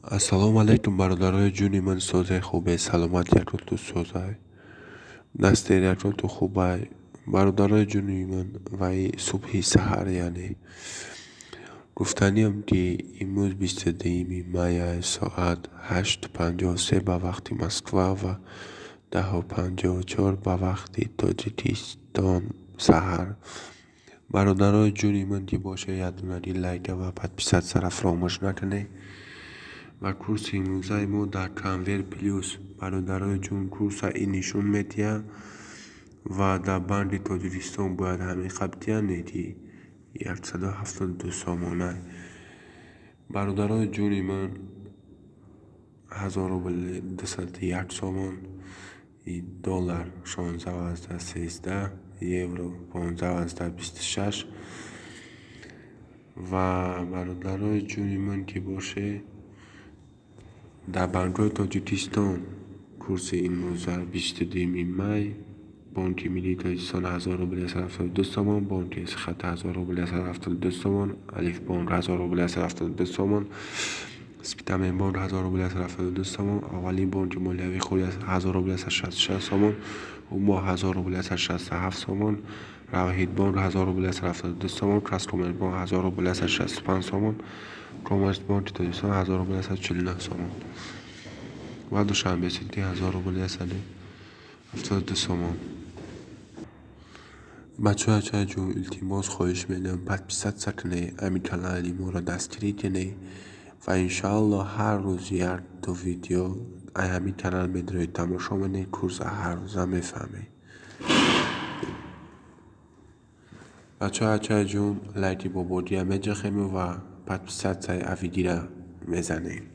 Ассалому алайкум, бародарои ҷуни ман, созай, хубе, саломат якроту созай, дастер якроту хубай, бародарои ҷуни ман. Ваи субҳи саҳар, яъне гуфтаниам, ки имрӯз 22 мая, соат 8:53 ба вақти Москва ва 10:54 ба вақти Тоҷикистон саҳар. Бародарои ҷуни ман, ки боша, якдонаги лайка ва подписаться-ра фаромӯш накунед. Ва курси имрӯзаи мо дар Конвер Плюс, бародарои ҷун, курса ин нишон медиҳад ва дар Банки Тоҷикистон бояд ҳамин қабдияне, ки 172 сомона. Бародарои ҷуни ман, 1000 рубл 201 сомон, доллар 16,13, евро 15,26. Ва бародарои ҷуни ман, ки боше, дар банкҳои Тоҷикистон курси имрӯза, 22 май: Бонки Миллии Тоҷикистон 1000 рубл 172 сомон, Бонки Эсихат 1000 рубл 172 сомон, Алифбонк 1000 рубл 172 сомон, Спитаменбонк 1000 рубл 172 сомон, Аввалин бонки молиявии Хури 1000 рубл 166 сомон, Ҳумо 1000 рубл 167 сомон, Равҳидбонк 1000 рубл 172 сомон, Казкоммерцбонк 1000 рубл 165 сомон, Коммерцбонки Тоҷикистон 1000 рубл 149 сомон ва Душанбе Сити 1000 рубл 172 сомон. Бачаҳои ачаҷон, илтимос, хоҳиш менамоям, подписаться кунед, ҳамин канали моро дастгирӣ кунед ва иншоалло ҳар рӯз як-ду видео ай ҳамин канал медароед, тамошо менед, курса ҳаррӯза мефаҳмед. Бачаҳои ачаҷон, лайки бободия меҷахему ва подписаться-и авидира мезанем.